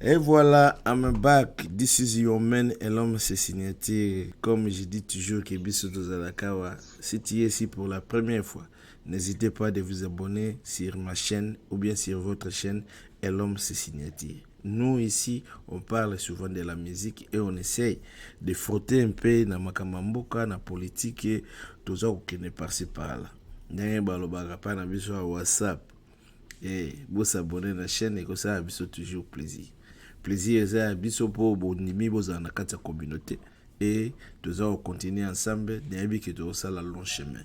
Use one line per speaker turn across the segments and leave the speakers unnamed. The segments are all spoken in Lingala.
Et voilà, I'm back. This is your man et l'homme c'est signature. Comme je dis toujours que biso tozalaka awa. Si tu es ici pour la première fois, n'hésitez pas de vous abonner sur ma chaîne ou bien sur votre chaîne et l'homme c'est signature. Nous ici, on parle souvent de la musique et on essaye de frotter un peu na makambo ya mboka, na politique, toza kokende par-ci par-là. Ndenge balobaka pa na biso ya WhatsApp. Eh, bosabonner na chaîne, ekosala biso toujours plaisir. Plaisir eza ya biso mpo bondimi bozala na kati ya communauté e toza kocontinue ensemble. Nayebi ke tozosala long chemin.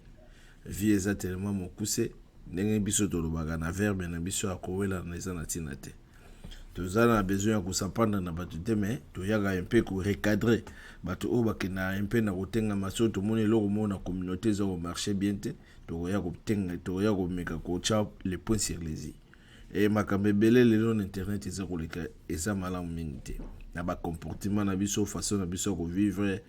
Vie eza tellement mokuse, ndenge biso tolobaka na verbe na biso ya kowelana eza na ntina te. Toza na besoin ya kosapanda na bato te, mais toyaka mpe korecadrer bato oyo bakendaka mpe na kotengama. Soki tomoni eloko moko na communauté eza komarche bien te, tokoya kotenga, tokoya komeka kotya le point sur les i. E makambo ebele lelo na internet eza koleka, eza malamu mingi te na bacomportement na biso, façon na biso ya kovivre.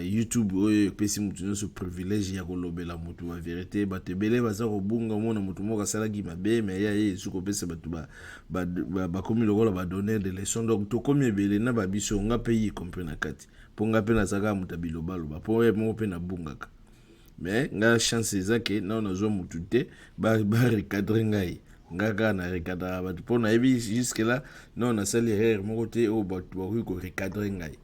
YouTube oyo epesi motu nyonso privilège ya kolobela motu bavérité. Bato ebele baza kobunga. Omona motu moko asalaki mabe, mais ya ye esu kopesa bato bakomi lokola badonneur de leçon. Donc tokomi ebele na babiso, nga mpe y compris na kati, mpo nga mpe nazalaka moto ya bilobaloba, mpo ye moko mpe nabungaka. Mais nga chance eza ke nao nazwa motu te barecadre ngai. Nga kaka na recadraka bato, mpo nayebi jusque là nao nasali erreur moko te oyo bato bakoki korecadre ngai.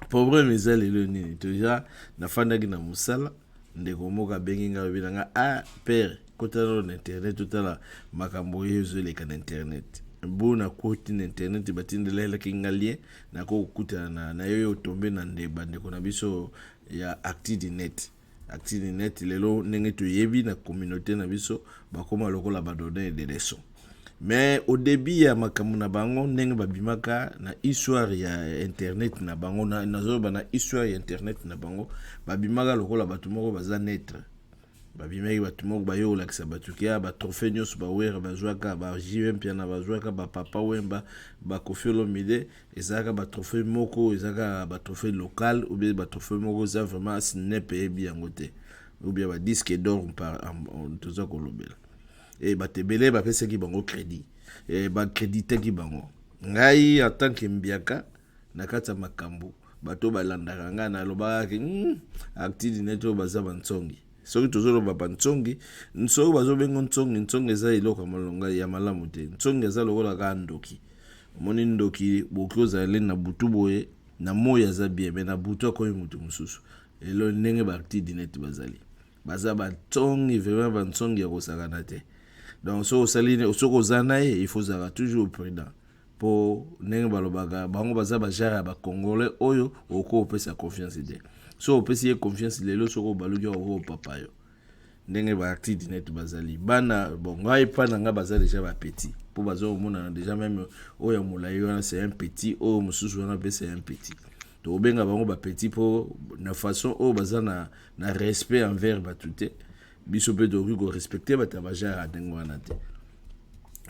Problème eza lelo nini? Toza nafandaki na mosala, ndeko moko abengi ngai, alobi na nga: "Ah père, kota nano na internet, totala makambo oyo ezoleka na internet." Bo nakoti na internet, batindelelaki nga lien, nakoki kokutana na yo otombe na nde bandeko na biso ya Actu du Net. Actu du Net lelo, ndenge toyebi na communauté na biso, bakóma lokola badonneur de leçon. Mais au début ya makambo na bango, ndenge babimaka na histoire ya internet na bango, nazoloba na histoire ya internet na bango, babimaka lokola bato moko baza neutre. Babimaki bato moko baye kolakisa bato ke ya batrophée nyonso baWerra bazwaka, ba JB Mpiana bazwaka, baPapa Wemba, baKoffi Olomide, ezalaka batrophée moko, ezalaka batrophée local ou bien batrophée moko eza vraiment SNEP eyebi yango te, ou bien badisque d'or toza kolobela. E bato ebele bapesaki bango crédit, e bacréditaki bango. Ngai en tant que mbiaka na kati ya makambo, bato balandaka ngai, nalobaka ke Actu du Net oyo baza bantsongi. Soki tozoloba bantsongi, soki bazobenga ntsongi, ntsongi eza eloko ya malonga ya malamu te. Ntsongi eza lokola kaka ndoki. Omoni ndoki, boki ozala na butu boye, na moi aza bien, mais na butu akomi motu mosusu. Lelo ndenge baActu du Net bazali, baza bantsongi, vraiment bantsongi ya kosakana te. Donc soki osali, soki oza na ye, il faut ozalaka toujours prudent, mpo ndenge balobaka, bango baza bajare ya bacongolais oyo okoki opesa confiance te. So opesi ye confiance lelo, soki obaluki, okoki opapa yo. Ndenge baActu du Net bazali bana, bon, ngai epa na ngai baza déjà bapetit, mpo baza komonana déjà. Même oyo ya molai wana, c'est un petit. Oyo mosusu wana mpe, c'est un petit. Tokobenga bango bapetit mpo na façon oyo baza na respect envers bato te. Biso mpe tokoki korespecte bato ya bajare ya ndenge wana te.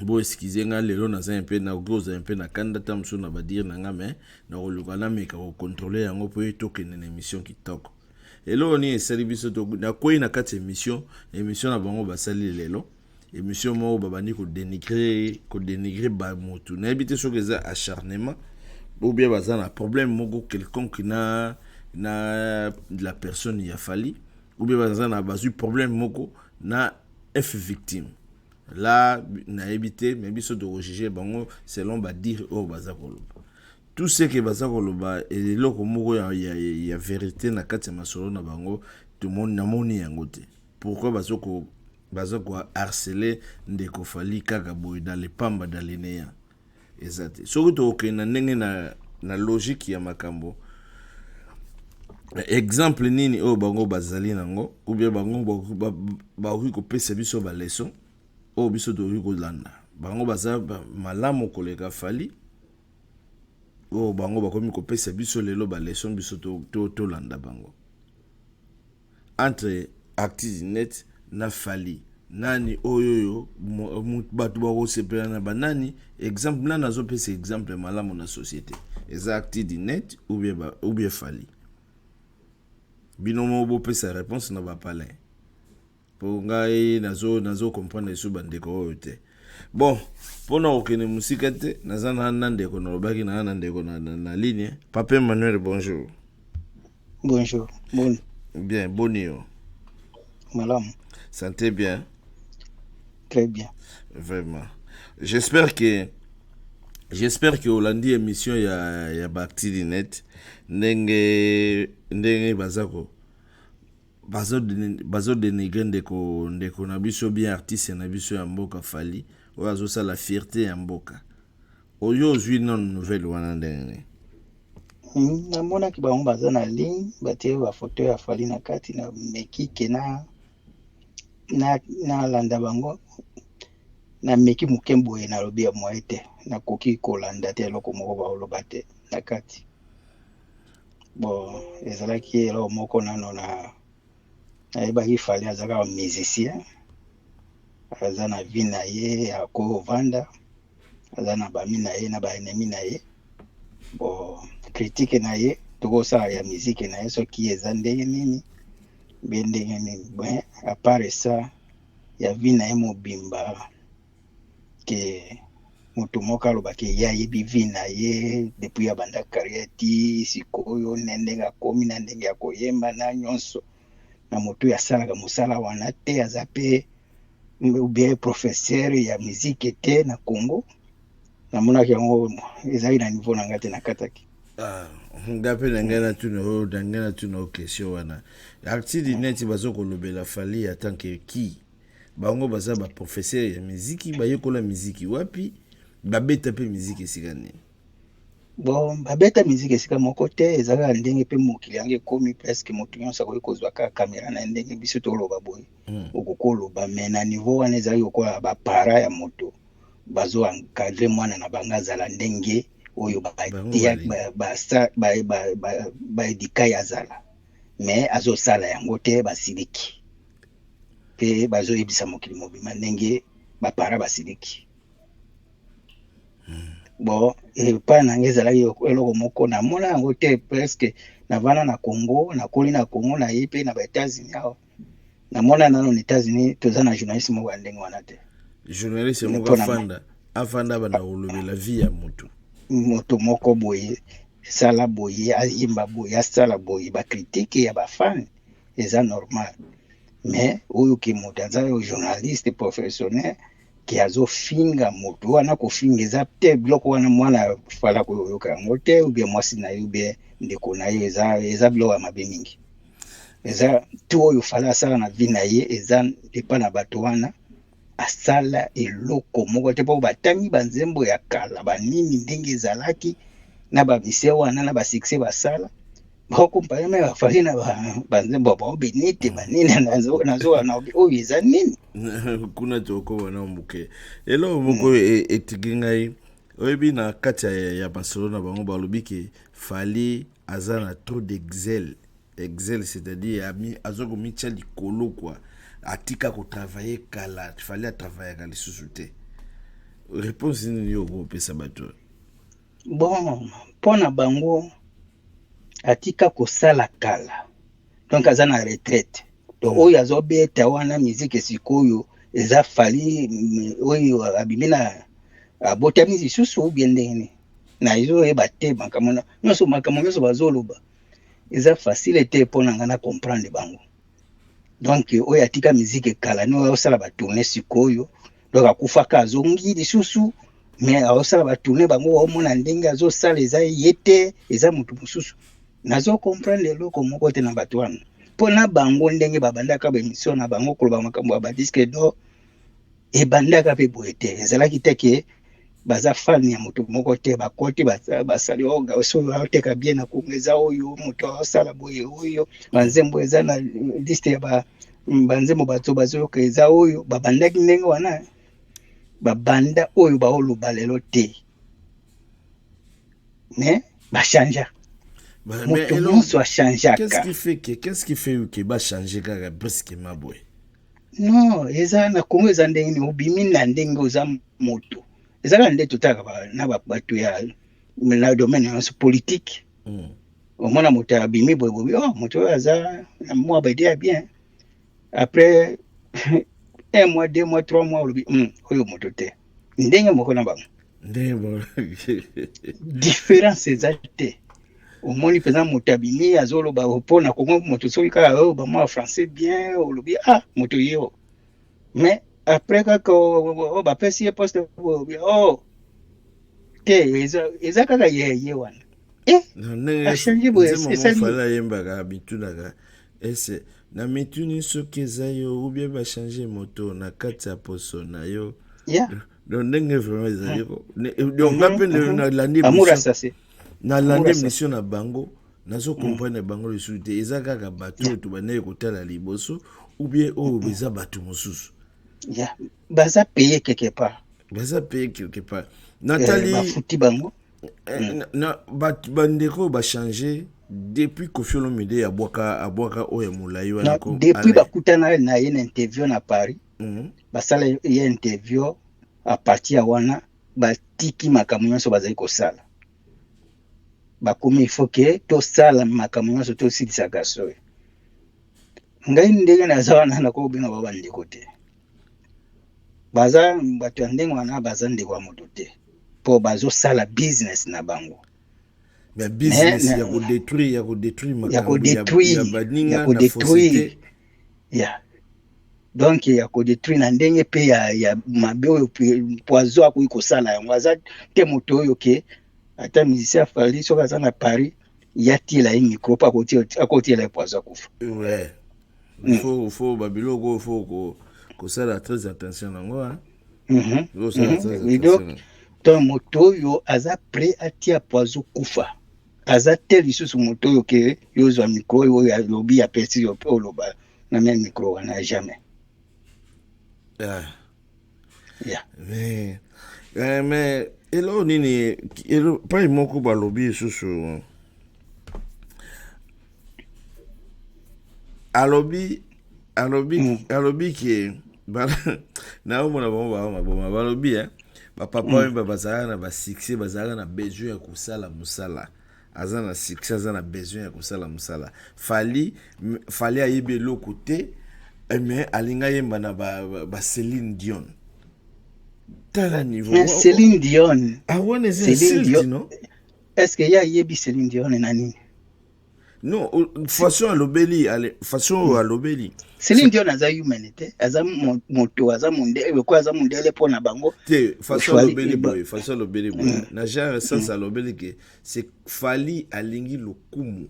Bo excuser nga, lelo naza mpe, nakoki kozala mpe na kanda ta mosusu na badire na nga, mais nakoluka nameka kocontrôler yango mpo ye tokende na émission kitoko. Eloko nini esali biso? Nakwei na kati ya émission na bango basali lelo, émission moko babandi kodénigrer bamotu. Nayebi te soki eza acharnement ou bien baza na problème moko quelconque na la personne ya Fally, ou bien baza na bazwi problème moko na F Victime la, nayebi te. Mais biso tokojuge bango selon badire oyo baza koloba. Tout ce que baza koloba, eloko moko ya vérité na kati ya masolo na bango namoni yango te. Pourquoi baza koharceler ndeko Fally kaka boye dans le pamba, dans le néant? Eza te. Soki tokokende na ndenge na logique ya makambo, exemple nini oyo bango bazali nango, ou bien bango bakoki kopesa biso baleçon oyo biso tokoki kolanda? Bango baza malamu koleka Fally oyo bango bakomi kopesa biso lelo baleçon, biso tolanda bango? Entre Actu du Net na Fally, nani oyo oyo bato bakosepela na banani? Exemple nani azopesa exemple malamu na société? Eza Actu du Net ou bien Fally? Bino moko bopesa réponse na bapalin, mpo ngai nazo comprendre lisusu bandeko oyo te. Bon, mpona kokende mosika te, naza na ndeko, nalobaki na ndeko na ligne. Papa Emmanuel, bonjour.
Bonjour. Bon.
Bien, boni yo?
Malamu.
Santé bien?
Très bien.
Vraiment, j'espère que olandi émission ya Baactu Net, ndenge baza ko bazodénigrer ndeko na biso, bien, artiste na biso ya mboka Fally, oyo azosala fierté ya mboka oyo. Ozwi nano nouvelle wana ndenge nini?
Namonaki bango baza na ligne, batie bafoto ya Fally na kati. Na meki ke na nalanda bango, nameki moke boye, nalobi ya moye te, nakoki kolanda te eloko moko baoloba te na kati. Bon, ezalaki eloko moko nano na nayebaki Fally aza kaka musicien, aza na vie na ye, akovanda, aza na bami na ye na baennemi na ye. Bon, critique na ye tokosala ya musique na ye soki eza ndenge nini be ndenge nini. Bon, à part ça, ya vie na ye mobimba, ke moto moko alobaki ye ayebi vie na ye depuis abanda carrière ti sikoyo, na ndenge akomi, na ndenge ya koyemba, na nyonso, na moto oyo asalaka mosala wana te, aza mpe bien professeur ya musique te na Congo. Namonaki yango ezalaki na niveau na ngai te, nakataki.
Ah, nga mpe na ngai natuna oyo, na ngai natuna oyo question wana. Actu Net baza kolobela Fally en tant que qui? Bango baza baprofesseur ya miziki, bayekola miziki wapi? Babeta mpe miziki esika nini?
Bon, babeta miziki esika moko te. Eza kaka ndenge mpe mokili yango ekomi, presque moto nyonso akoki kozwa kaka kamera na ndenge biso toloba boye. Okoki koloba, mais na niveau wana ezalaki lokola baparents ya moto bazo encadrer mwana na bango azala ndenge oyo baéduquer ye azala, mais azosala yango te. Basiliki mpe bazoyebisa mokili mobima ndenge baparents basiliki. Bon, epai na ngai ezalaki eloko moko namona yango te. Presque navanda na Congo, nakoli na Congo, naye mpe na baÉtats-Unis awa, namona nano na États-Unis toza na journaliste moko ya ndenge wana te.
Journaliste moko afanda, banda kolobela vie ya moto.
Moto moko boye, sala boye, ayimba boye, asala boye. Bacritique ya bafans eza normal, mais oyo ke moto aza oyo journaliste professionnel ke azofinga moto wana, kofinga eza te biloko wana. Mwana Fally koyoka yango te, ou bien mwasi na ye, ou bien ndeko na ye. Eza biloko ya mabe mingi. Eza tu oyo Fally asala na vie na ye, eza epa na bato wana asala eloko moko te, mpo batangi banzembo ya kala banini ndenge ezalaki na bamise wana na basuccès basala, bakocomparer me baFally na banzembo baobeni te banini. Nazowana oyo eza nini?
Kuna tokóma na moke. Eloko moko etiki ngai, oyebi, na kati ya masolo na bango, balobi ke Fally aza na trop d'excel, excel, c'est-à-dire aza komitya likolo kua, atika kotravailler kala. Fally atravaillaka lisusu te. Réponse nini yo okopesa bato?
Bon, mpo na bango atika kosala kala, donc aza na retraite. Donc oyo azobeta wana musique sikoyo eza Fally oyo abimi na abotami lisusu ou bien ndenge nini? Nazoyeba te. Makambo nyonso, makambo nyonso bazoloba eza facile te mpo na ngai na comprendre bango. Donc oyo atika musique kala ni oyo azosala batournées sikoyo, donc akufaka, azongi lisusu, mais azosala batournées, bango baomona ndenge azosala eza ye te, eza motu mosusu. Nazo comprendre eloko moko te na bato wana. Mpo na bango, ndenge babandaka baémission na bango koloba makambo ya badisque d'or, ebandaka mpe boye te. Ezalaki te ke baza fan ya moto moko te. Bakoti, basali oyo soki aoteka bien na Kongo, eza oyo moto aosala boye, oyo banzembo eza na liste ya banzembo bato bazoyoka, eza oyo babandaki ndenge wana. Babanda oyo baoloba lelo te, mais bachangea. Moto nyonso achangeaka.
Qu'est-ce qui fait que bachange kaka brusquement boye?
Non, eza na Kongo, eza ndenge nini obimi na ndenge oza moto, eza kaka nde totalaka na bato ya na domaine nyonso politique. Omona moto abimi boye boye, oh, moto oyo aza na mwa baidées ya bien. Après un mois, 2 mois, 3 mois, olobi oyo moto te. Ndenge moko na bango.
Ndenge moko.
Différence eza te. Omoni mpenza moto abimi azoloba mpo na Kongo, moto soki kaka oyo bamwa français bien, olobi ah, moto ye o. Mais après kaka oyo bapesi ye poste, oh te, eza kaka ye ye wana. Eh, achange boye.
Esali ayembaka mitunaka ese na mituni soki eza yo ou bien bachange moto na kati ya poso na yo. Donc ndenge vraiment ezali ko, donc nga mpe nalandi nalandi émission na bango, nazo comprendre bango lisusu te. Eza kaka bato oyo tobandaki kotala liboso ou bien oyo eza bato mosusu?
Yeah. Baza payé quelque part.
Baza payé quelque part. Natali
bafuti bango.
Na bandeko oyo bachange depuis Koffi Olomide abwaka oyo ya molai wana.
Depuis bakutana na ye na interview na Paris, basala ye interview, à partir ya wana batiki makambo nyonso bazali kosala. Bakomi il faut ke tosala makambo nyonso, tosilisaka soyo. Ngai ndenge naza wana, nakobenga bao bandeko te. Baza bato ya ndenge wana, baza ndeko ya moto te, mpo bazosala business na bango.
Mais business ya kodétruire, ya kodétruire.
Ya kodétruire, ya kodétruire ya donc ya kodétruire na ndenge mpe ya mabe oyo poison akoki kosala yango. Aza te moto oyo ke ata musicien afali, soki aza na Paris, ya tiela ye micro mpo akotiela ye poison, akufa.
Ouais, faut babiloko oyo faut kosala très attention nango.
Donc moto oyo aza prêt atia poison kufa aza te. Lisusu moto oyo ke yo ozwa micro oyo alobi, apesi yo mpe oloba na même micro wana, jamais.
Yeah. Mais eloko nini pai moko balobi lisusu, alobi ke naomona bango baa maboma. Balobi bapapa oyo bazalaka na basuccès, bazalaka na besoin ya kosala mosala. Aza na succès, aza na besoin ya kosala mosala. Fally ayebi eloko te, mais alingi ayemba na ba Céline Dion. Tala niveau.
Mais Céline Dion.
Ah, wana eza insulte, non?
Est ce que ye ayebi Céline Dion na nini?
Non, façon alobeli, façon oyo alobeli.
Céline Dion aza humaine te, aza moto, aza mondele ko, aza mondele mpo na bango.
Te, façon alobeli boye, façon alobeli boye na genre sens alobeli ke c'est Fally alingi lokumu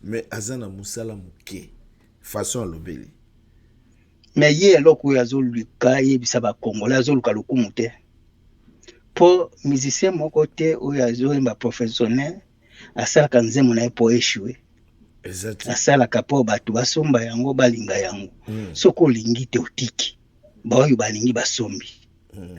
mais aza na mosala moke, façon alobeli.
Mais ye eloko oyo azoluka, yebisa bacongolais, azoluka lokumu te, mpo musicien moko te oyo azoyemba professionnel asalaka nzembo na ye mpo échouer. Asalaka mpo bato basomba yango, balinga yango. Soki olingi te, otiki, baoyo balingi basombi.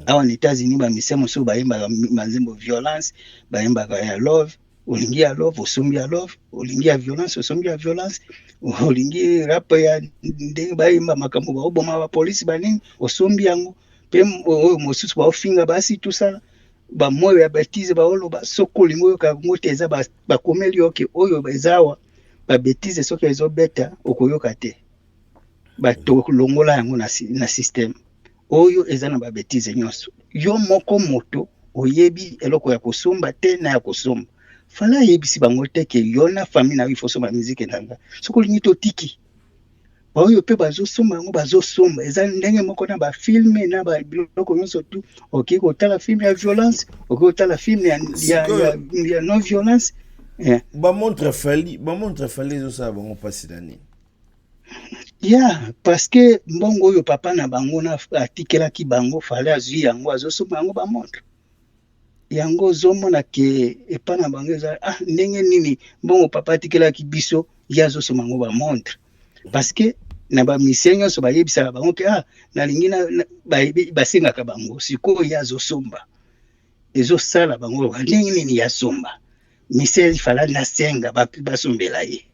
Awa na États-Unis, bamusicien mosusu bayembaka banzembo violence, bayembaka ya love. Olingi ya love, osombi ya love. Olingi ya violence, osombi ya violence. Olingi rap ya ndenge bayemba makambo baoboma bapolisi banini, osombi yango mpe. Oyo mosusu baofinga basi, tosala bamoyo ya bêtises baoloba, soki olingi oyoka yango te, eza bakomeli yo ke oyo eza awa babêtises, soki ezobeta okoyoka te. Batolongola yango na système oyo eza na babêtises nyonso. Yo moko moto oyebi eloko ya kosomba te na ya kosomba. Fally ayebisi bango te ke yo na famille na yo ifo somba musique na nga. Soki olingi, totiki, baoyo mpe bazosomba yango bazosomba. Eza ndenge moko na bafilm na babiloko nyonso tu. Okoki kotala film ya violence, okoki kotala film ya non violence,
yeah. Bamontre Fally, bamontre Fally ezosala bango mpasi na nini?
Ya, parce que mbongo oyo papa na bango na atikelaki bango, Fally azwi yango, azosomba yango bamontre yango. Ozomona ke epa na bango eza ah, ndenge nini mbongo papa atikelaki biso, ye azosomba yango bamontre? Parce que na bamusicien nyonso bayebisaka bango ke ah, nalingi basengaka bango. Sikoyo ye azosomba, ezosala bango ndenge nini ya somba misel? Fally nasenga basombela ye.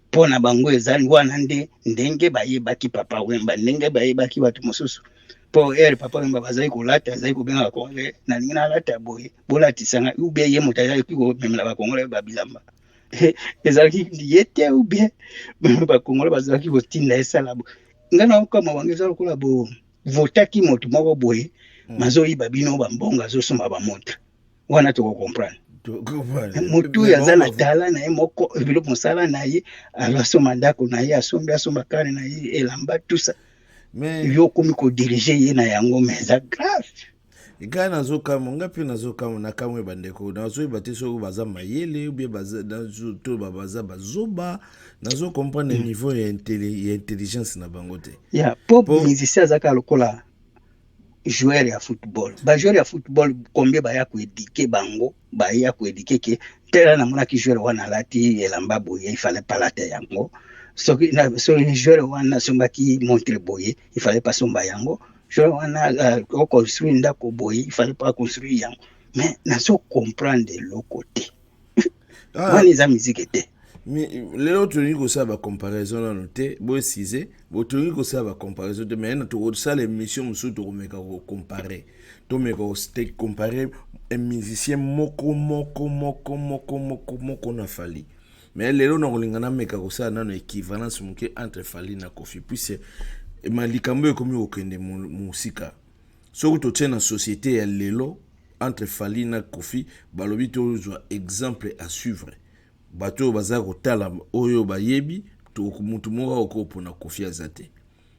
Mpo na bango eza wana nde ndenge bayebaki Papa Wemba, ndenge bayebaki bato mosusu. Mpo ere Papa Wemba bazali kolata, azali kobenga bacongolais: "Nalingi nalata boye, bolatisanga." Ou bien ye moto azalaki komemela bacongolais babilamba, ezalaki ye te, ou bien bacongolais bazalaki kotinda esala bo. Ngai na okama bango eza lokola bo votaki moto moko boye. Mazoyiba bino bambongo, azosomba bamontre wana, tokocomprendre. Motu oyo aza na tala na ye moko, biloko mosala na ye, azosomba ndako na ye, asombi, asomba kare na ye, elamba, tout ça, yo okomi kodiriger ye na yango, mais eza grave.
Ngai nazokamwa, ngai mpe nazokamwa, nakamwe. Bandeko, nazoyeba te soki baza mayele ou bien to baza bazoba. Nazocomprendre niveau ya intelligence na bango te.
Ya po musicien aza kaka lokola joueur ya football. Bajoueur ya football, combien baya koéduquer bango? Baya koéduquer ke tela namonaki joueur wana alati elamba boye, il fallait pas alata yango. Soki joueur wana asombaki montre boye, il fallait pas somba yango. Joueur wana oconstruire ndako boye, il fallait pas construire yango. Mais nazo comprendre eloko te. Wana eza musique te.
Lelo tolingi kosala bacomparaison nano te, boexcuser, tolingi kosala bacomparaison te, mais tokosala émission mosusu, tokomeka kocomparer, tomeka kocomparer musicien moko moko moko moko moko moko na Fally. Mais lelo na kolinga nameka kosala nano équivalence moke entre Fally na Koffi, puisque likambo ekomi kokende mosika. Soki totie na société ya lelo, entre Fally na Koffi, balobi tozwa exemple à suivre, bato oyo baza kotala, oyo bayebi, mutu moko akopona Koffi aza te,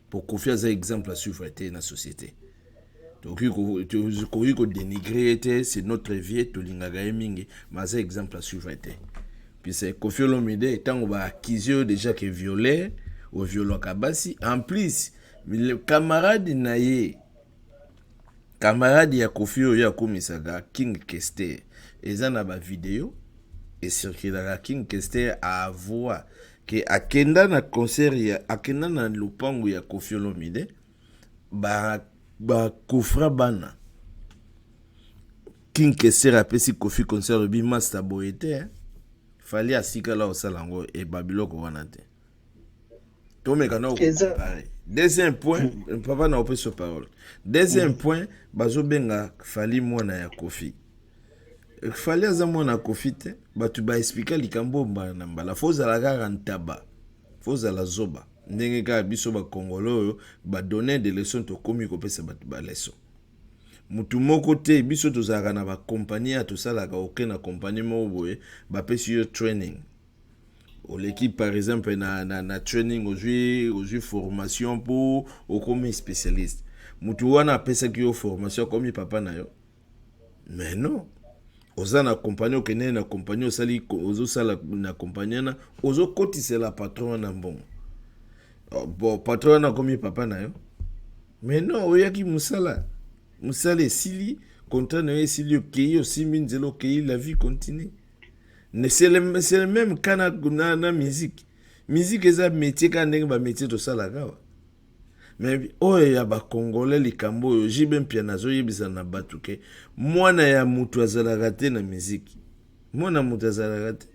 po Koffi aza exemple à suivre te na société. Tokoki kodénigrer ye te, c'est notre vie, tolingaka ye mingi, mais aza exemple à suivre te, puisque Koffi Olomide, ntango baaccuser oyo déjà ke violeur, oviolaka basi, en plus camarade na ye, camarade ya Koffi oyo akomisaka King Kester, eza na bavideo ecirculaka, King Kester avouer ke akenda na concert ya, akenda na lopango ya Koffi Olomide, bakofra ba bana. King Kester apesi Koffi concert, alobi master boye te, Fally asikala kosala yango e babiloko wana te. Tomeka na okocomparer. Deuxième point, papa, na opesi parole. Deuxième point, bazobenga Fally mwana ya Koffi. Fally aza mwana ya Koffi te. Bato baexpliquer likambo mbala na mbala. Fo ozala kaka ntaba, fo ozala zoba, ndenge kaka biso bakongolo oyo badonner de leçon, tokomi kopesa bato baleçon. Mutu moko te. Biso tozalaka na bakompagnie ya tosalaka, oke na kompagnie moko boye, bapesi yo training, oleki par exemple na training, ozwi formation mpo okomi spécialiste. Mutu wana apesaki yo formation akomi papa na yo? Mais non. Oza na kompagnie, okendeni na kompagnie, osali, ozosala na kompagnie wana, ozokotisela patron wana mbongo. Bon, patron wana akomi papa na yo? Mais non. Oyaki mosala, mosala esili, contrat na yo esili, okei, osimbi nzela, okei, la vie continue. C'est le même cas na musique. Musique eza métier kaka ndenge bamétier tosalaka awa. Mais oyo ya bakongolais, likambo oyo JB Mpiana azoyebisa na bato ke mwana ya motu azalaka te na musique, mwana moto azalaka te.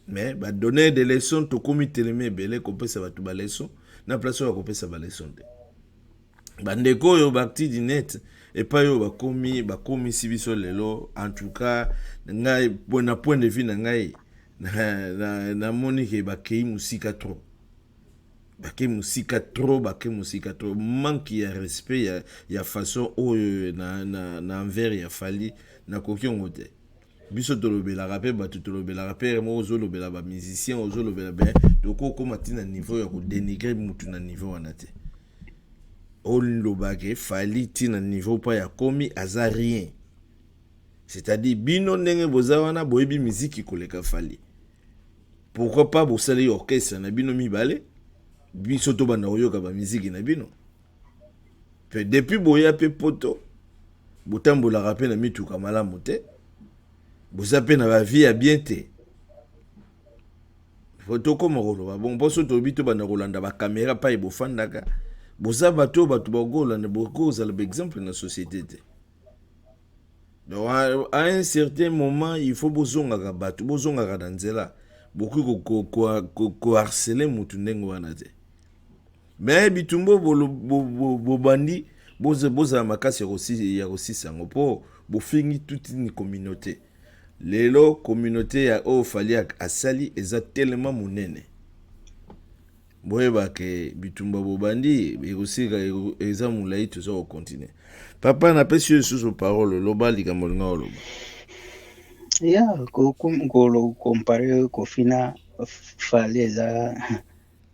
Mais badonneur de leçon, tokomi telemi ebele kopesa bato baleçon na place oyo akopesa baleçon te. Bandeko oyo baacti du net, epai oyo bakomi, bakomisi biso lelo. En tout cas, ngai, na point de vue na ngai, namoni ke bakei mosika trop, bakei mosika trop, bakei mosika trop. Manque ya respect ya façon oyo na envers ya Fally, nakoki yango te. Biso tolobelaka mpe bato, tolobelaka mpe moko, ozolobela bamusicien, ozolobela be, tokokóma ntina niveau ya kodénigrer mutu na niveau wana te. Olobake Fally ntina niveau mpo ya komi aza rien, c'est-à-dire bino ndenge boza wana, boyebi miziki koleka Fally. Pourquoi pas bosali orchestre na bino mibale, biso tobanda koyoka bamiziki na bino? Mpe depuis boya mpe poto, botambolaka mpe na mituka malamu te, boza mpe na bavie ya bien te. Fo tokóma koloba bon, mpo so tolobi, tobanda kolanda bacaméra pai bofandaka, boza bato oyo bato bakolanda, bokozala baexemple na société te. Donc à un certain moment, il faut bozongaka bato, bozongaka na nzela. Bokoki koharceler motu ndenge wana te. Mais bitumba bobandi, bozala makasi ya kosisa yango, mpo bofingi toute une communauté. Lelo communauté ya oyo Fally asali eza tellement monene. Boyeba ke bitumba bobandi ekosika eza molai, toza kocontinue. Papa, napesi yo lisusu parole, loba likambo olinga oloba.
Ya kocomparer Kofi na Fally, eza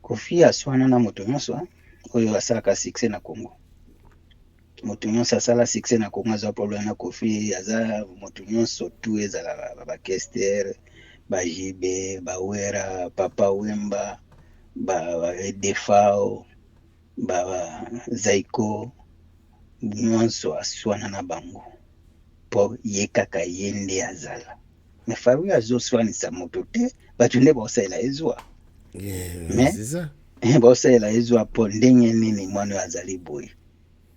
Kofi aswana na moto nyonso oyo asalaka succès na Congo. Moto nyonso asala succès na Congo azwa problème na Kofi. Aza moto nyonso tu, ezala bakester, bajibe, bawera, Papa Wemba, Defao, Zaiko, nyonso aswana na bango mpo ye kaka ye nde azala. Me Fally azoswanisa moto te, bato nde baosalela ezwa.
Mais
baosalela ezwa mpo ndenge nini mwana oyo azali boye?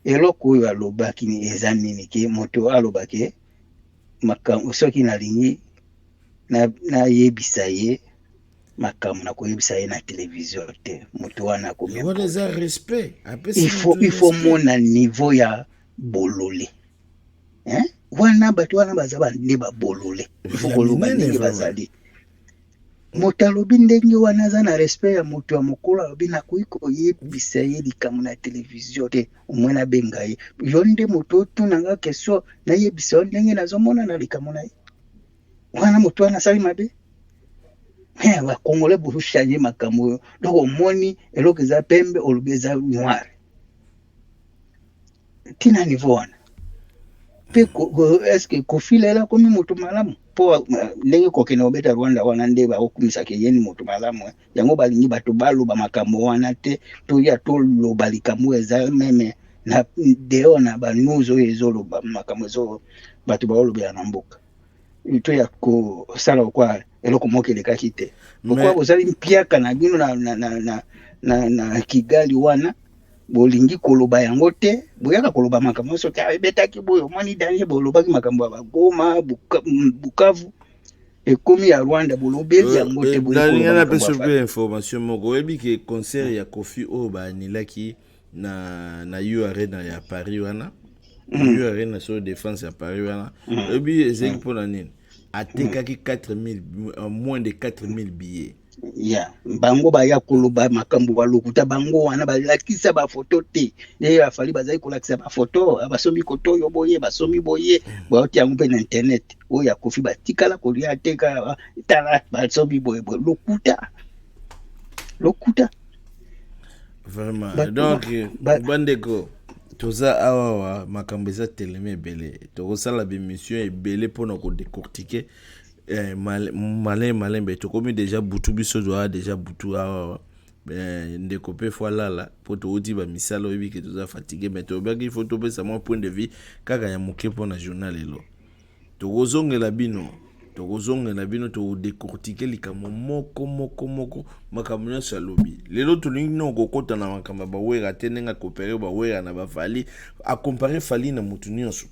Eloko oyo alobaki eza nini? Ke moto alobaki makambo, soki nalingi nayebisa ye makambo, nakoyebisa ye na televizio te. Moto wana akomi
Wana eza respect.
Il faut mona niveau ya bolole, hein? Wana bato wana baza nde babolole, il faut koloba ndenge bazali. Moto alobi ndenge wana aza na respect ya moto ya mokolo. Alobi nakoki koyebisa ye likambo na televizio te, omwe nabenga ye. Yo nde moto otunanga question, nayebisa yo ndenge nazomona na likambo na ye wana. Moto wana asali mabe. Bakongole bochange makambo oyo. Donc omoni eloko eza pembe, olobi eza noir. Ntina niveau wana mpe, est-ce Kofi lelo akomi moto malamu? Mpo ndenge kokende kobeta Rwanda wana nde bakokumisaka yeni moto malamu. Yango balingi bato baloba makambo wana te. Toya toloba likambo eza même na deo na banews oyo ezoloba makambo ezo bato baolobela na mboka. Toya kosala okwa eloko moko elekaki te. Pourquoi bozali mpiaka na bino na Kigali wana? Bolingi koloba yango te. Boyaka koloba makambo nyonso te. Ebetaki boye, omoni danger. Bolobaki makambo ya bagoma, Bukavu, ekomi ya Rwanda, bolobeli yango te.
Nalinga napesa mpe information moko. Oyebi ke concert ya Kofi oyo baanilaki na U Arena ya Paris wana, U Arena sur Défense ya Paris wana, oyebi ezalaki mpona nini? Atekaki 4000, moins de 4000 billets.
Ya bango baya koloba makambo balokuta. Bango wana balakisa bafoto te. Nde baFally bazali kolakisa bafoto, basombi koto oyo boye, basombi boye, baoti yango mpe na internet. Oyo ya Kofi batikala kolia te. Tala, basombi boye boye, lokuta, lokuta.
Vraiment, donc bandeko, toza awawa, makambo eza telema ebele. Tokosala baémission ebele mpona kodécortiquer malin malembe. Tokomi déjà butu, biso toa déjà butu awawa. Ndeko mpe faut alala mpo touti bamisala. Oyebi ke toza fatigué, mais toyebaki faut topesa mwa point de vue kaka ya moke mpona journal. Lelo tokozongela bino, tokozongela bino, tokodécortiquer likambo moko moko moko, makambo nyonso alobi lelo. Tolingi no kokɔta na makambo ya bawera te, ndenge acomparer bawera na baFally, acomparer Fally na motu nyonso,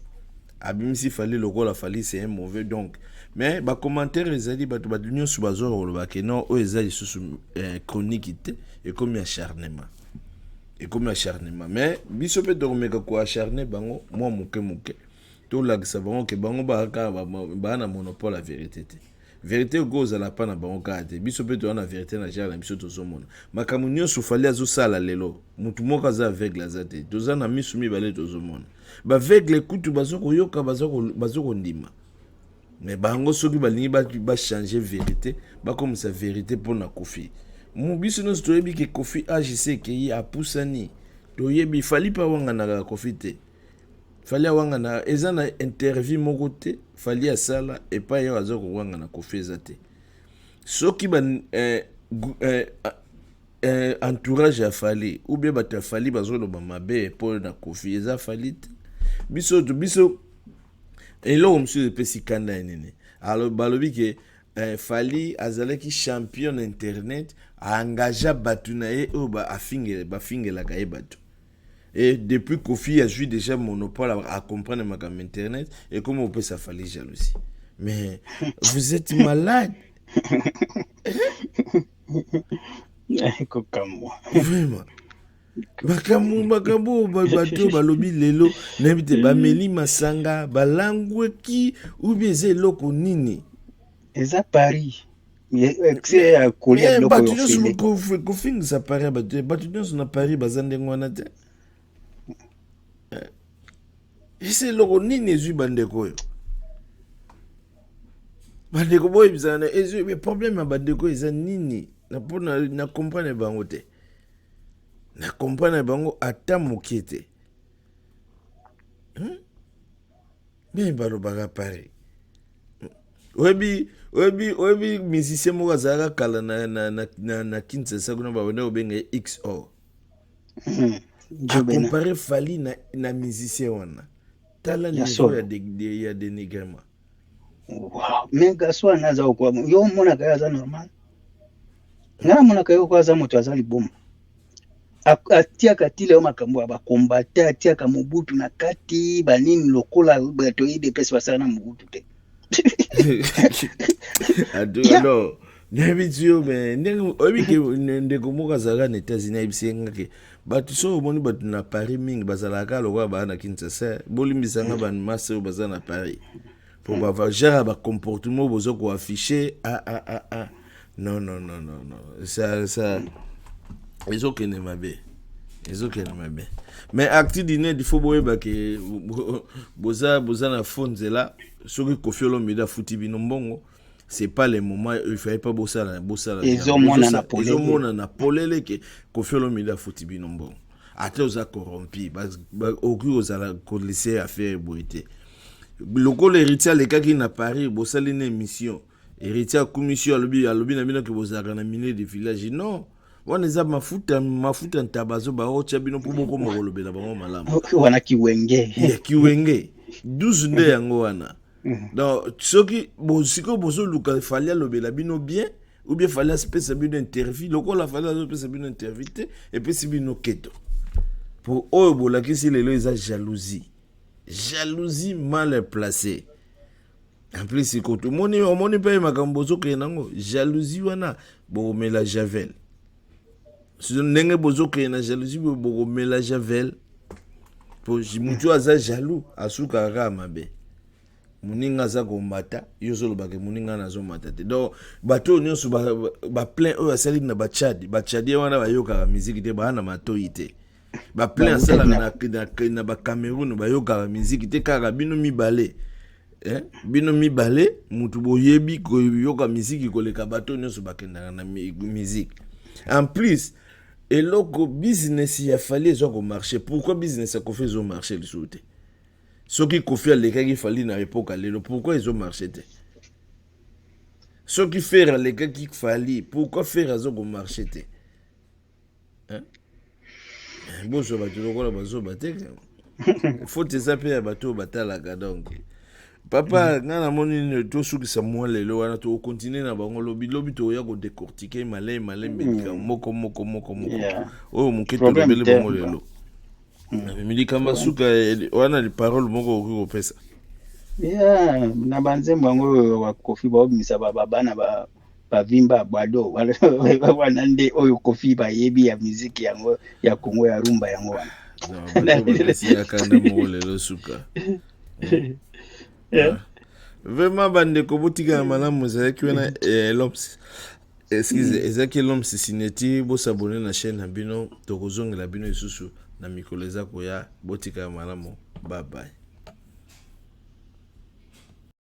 abimisi Fally lokola Fally c'est un mauvais. Donc mais bacommentaire ezali, bato nyonso bazwa koloba ke non, oyo eza lisusu chronique te, ekomi acharnement, ekomi acharnement. Mais biso mpe tokomeka koacharner bango mwa moke moke, tolakisa bango ke bango kaka baa na monopole ya vérité te. Vérité okoki kozala mpa na bango kaka te. Biso mpe toza na vérité na genre na biso. Tozomona makambo nyonso Fally azosala lelo. Motu moko aza aveugle aza te. Toza na miso mibale, tozomona. Baaveugle kutu baza koyoka, baza kondima. Mais bango soki balingi bachange vérité, bakomisa vérité mpona Kofi. Biso nyonso toyebi ke Kofi agc ekei, apusani. Toyebi Fally mpe awanganaka Kofi te. Fally awangana, eza na interview moko te Fally asala epai oyo aza kowangana Kofi, eza te. Soki ba entourage ya Fally ou bien bato ya Fally bazoloba mabe mpo na Kofi, eza Fally te. Biso eloko mosusu epesi kanda ya nini? Balobi ke Fally azalaki champion na internet, aengagea bato na ye oyo bafingelaka ye bato. Et depuis Kofi azwi déjà monopole à comprendre makambo internet, et comment opesa Fally jalousie? Mais vous êtes malade.
Kokamwa.
Vraiment, makambo oyo bato balobi lelo, nayebi te, bameli masanga, balangweki, ubi eza eloko nini?
Eza Paris. Excès ya kolia biloko
bato nyonso kofingisa Paris, bato bato nyonso na Paris baza ndenge wana te. Ese eloko nini ezwi bandeko oyo? Bandeko, boyebisaka na ezwi problème ya bandeko eza nini? Na mpo na comprendre bango te, na comprendre bango ata moke te, Me balobaka Paris. Oyebi musicien moko azalaka kala na Kinshasa kuna, babanda kobenga ye XO. Acomparer Fally na musicien wana, tala niveau ya dénigrement.
Wow. Mais garçon wana aza okwa, yo omonaka ye aza normal? Ngai namonaka ye oko aza moto aza liboma. Atiaka tila yo makambo ya bakombata, atiaka Mobutu na kati banini, lokola bato UDPS basala na Mobutu te.
Non, nayebi ti yo, me ndenge oyebi ke ndeko moko azalaka na États-Unis ayebisi ye nga ke bato, soki omoni bato na Paris mingi bazalaka lokola baa na Kinshasa. Bolimbisanga bamasa oyo baza na Paris, po bagenre ya bacomportement boza koafficher, ah, ah, ah, ah. Non, non, non, non, non, ça ezokende mabe, ezokende mabe. Mais Actu du Net, il faut boyeba ke boza na fo nzela. Soki Koffi Olomide afuti bino mbongo, c'est pas le moment, il fallait pas bosala bosala.
Ezomonana
polele. Ezomonana polele ke Koffi Olomide afuti bino mbongo. Ata oza corrompu, okoki kozala kolise affaire boye te. Lokola Héritier alekaki na Paris, bosali na émission, Héritier akumisi yo, alobi na bino ke bozalaka na milieu de village. Non, wana eza mafuta, mafuta ntaba azo baotya bino mpo bokoma kolobela bango malamu.
Wana kiwenge.
Ya kiwenge 12 nde yango wana. Donc soki sikoyo bozoluka Fally alobela bino bien ou bien Fally apesa bino interview, lokola Fally azopesa bino interview te, epesi bino keto. Po oyo bolakisi lelo eza jalousie, jalousie mal placée. En plus koto omoni, omoni mpe makambo bozokende nango, jalousie wana, bokomela javel. Ndenge bozokende na jalousie, bokomela javel, po motu aza jaloux asukaka kaka mabe. Moninga aza komata, yo ozolobaka moninga wana azomata te. Donc bato oyo nyonso baplein oyo asali na bachad, bachadien wana bayokaka miziki te, baa na matoi te. Baplein asalaka na bacameroun, bayokaka miziki te. Kaka bino mibale, eh? Bino mibale mutu boyebi koyoka miziki koleka bato nyonso bakendaka na miziki. En plus, eloko business ya Fally eza komarcher, pourquoi business ya Koffi ezomarcher lisusu te? Soki Koffi alekaki Fally na époque lelo, pourquoi ezomarcher te? Soki Ferre alekaki Fally, pourquoi Ferre aza komarcher te? Bozwa bato lokola bazoba te, faute eza mpe ya bato oyo batalaka. Donc papa, ngai namoni tosukisa mwa lelo wana, tokocontinuer na bango lobi. Lobi tokoya kodécortiquer malai malembe likambo moko moko moko moko oyo moke tolobeli bango lelo. Likambo suka wana, parole moko okoki kopesa?
Yeah, na banzembo yango oyo bakofi baobimisa, bana bavimba bwado wana nde oyo Koffi bayebi ya miziki yango ya Kongo ya rumba yango wana.
Bapesi ya kanda moko lelo suka. Vraiment bandeko, botikala malamu. Ezalaki wana Eloms, excuse, ezalaki Eloms Sineti. Bos'abonner na chaîne na bino, tokozongela bino lisusu na mikolo eza koya. Botikala malamu, bye bye.